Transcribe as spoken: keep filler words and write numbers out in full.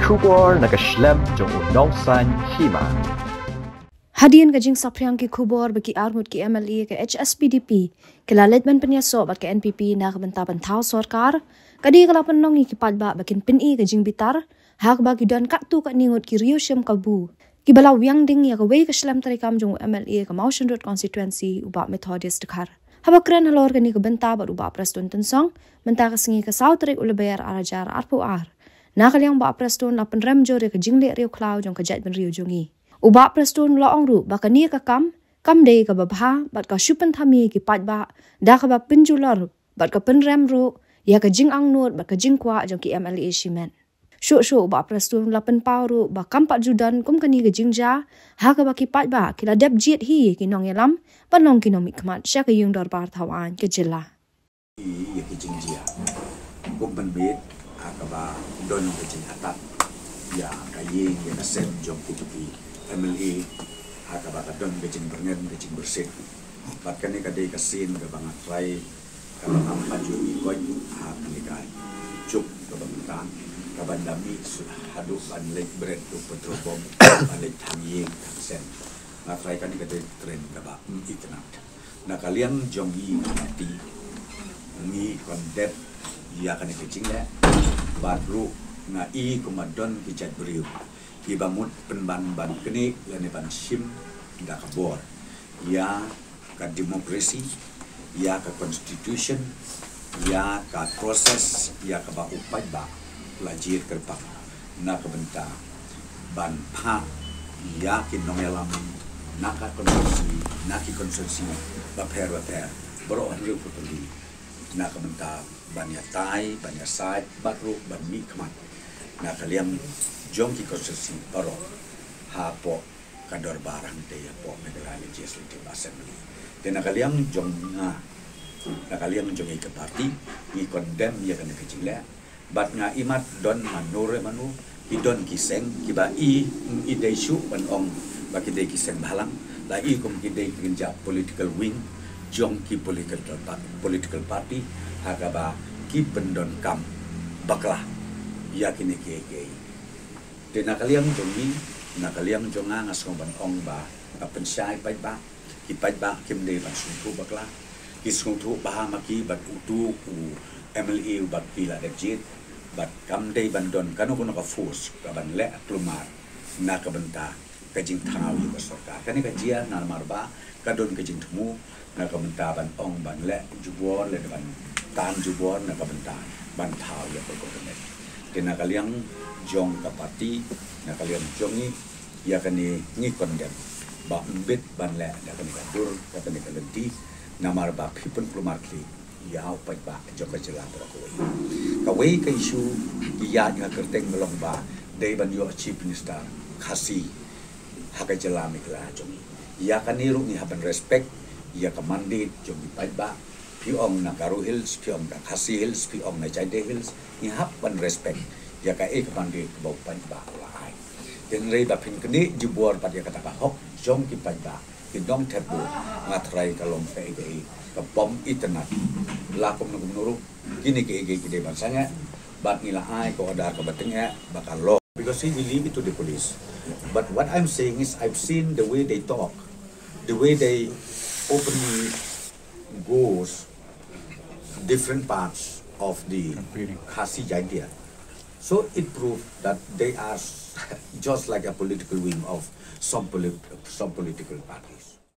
Khubor na ka shlem jong u nongsan hima. Hadien ka jingsaphriang ki khubor ba ki arngut ki M L A ka H S P D P ki la leit ban pynïasoh bad ka N P P na ka bynta ban thaw sorkar, ka dei ka la pynlong ïa ki paidbah ba kin pyni ka jingbitar ha kaba ki don katto katne ngut ki riew shim kabu kiba la wiang ding ïa kawei ka shlem treikam jong u M L A ka Mawshynrut constituency, u Bah Methodius Dkhar. Haba kren halor kane ka bynta bad u Bah Prestone Tynsong mynta ka sngi, ka saw tarik u Lber ar hajar arphew ar, na ka liang u Bah Prestone la pynrem jur ïa ka jingleh riewkhlaw jong ka jaitbynriew jong ngi. U Bah Prestone u la ong ruh ba kane ka kam kam dei kaba bha bad ka shu pynthame ïa ki paidbah da kaba pynjulor bad ka pynrem ruh ïa ka jingangnud bad ka jingkwah jong ki M L A shimet. Shuh shuh u Bah Prestone u la pynpaw ruh ba kam pat ju don kum kane ka jingjia ha kaba ki paidbah ki la dep jied hi ïa ki nongïalam ban long ki nongmihkhmat sha ka ïing dorbar thaw aiñ ka jylla. Ïa ki jingjia kum ban bit ha kaba don ka jinghatat ïa ka ïing ïa ka sem jong ki, jong ki M L A ha kaba ka don ka jingbyrngem ka jingbyrsih. Bad kane ka dei ka sien kaba nga trai kaba ngam pat ju ïohi koit ha kane ka juk kaba mynta, kaba da mih haduh ban leit bret u petrol bomb, ban leit thang ïing thang sem. Nga trai kane ka dei trend kaba ym itynnad. Na ka liang jong ngi ka party, ngi condemn ïa kane ka jingleh. Bad ruh nga i kumba don ki jaitbynriew kiba mut pynban ban knieh lane ban shim da ka bor ïa ka democracy, ïa ka constitution, ïa ka process ïa kaba u paidbah la jied kyrpang na ka bynta ban phah ïa ki nongïalam na ka constituency, na ki constituency bapher bapher baroh hynriew phew tylli, na ka bynta ban ïatai, ban ïasaid bad ruh ban mihkhmat na ka liang jong ki constituency baroh hapoh ka dorbar hangtei hapoh Meghalaya Legislative Assembly. Te na ka liang jong nga, na ka liang jong ngi ka party, ngi condemn ïa kane ka jingleh. Bad nga i mat don mano re mano, ki don ki seng kiba i, i dei shuh ban ong ba ki dei ki seng bhalang. La i kum ki dei ki kynja political wing jong ki political pa-, political party ha kaba ki pyndonkam bakla ïa kine kiei kiei. Te na ka liang jong ngi, na ka liang jong nga, nga sngew ban ong ba ka pynshai paidbah, ki paidbah kim dei ban sngewthuh bakla. Ki sngewthuh bha ma ki bad utu u M L A uba ki la dep jied, bad kam dei ban don kano kano ka force kaban leh kulmar na ka bynta ka jingthaw ïa ka sorkar. Kane ka jia namar ba ka don ka jingthmu na ka bynta ban ong ban leh jubor, leh ban tan jubor na ka bynta ban thaw ïa ka government. Te na ka liang jong ka party, na ka liang jong ngi, ïa kane ngi condemn ba ym bit ban leh da kane ka dur, da kane ka lynti, namar ba phi pynkulmar khlieh ïa u paidbah jong ka jylla baroh kawei. Kawei ka issue ki ïaid ha kyrteng ba long ba dei ban ïoh Chief Minister Khasi ha ka jylla Meghalaya jong ngi. Ïa kane ruh ngi hap ban respect ïa ka mandate jong ki paidbah. Phi ong na Garo Hills, phi ong na Khasi Hills, phi ong na Jaintia Hills, ngi hap ban respect ïa kaei ka mandate kaba u paidbah u la ai. Hynrei ba phin knieh jubor pat ïa kata ka hok jong ki paidbah, ki nongthep vote, nga tharai ka long kaei kaei ka bym itynnad. La kumno kumno ruh, kine kiei kiei ki dei ban sangeh, bad ngi la ai ka order kaba tyngeh ba ka law. Because see, we leave it to the police. But what I'm saying is, I've seen the way they talk, the way they openly goes different parts of the Khasi Jaintia. So it proved that they are just like a political wing of some polit-, some political parties.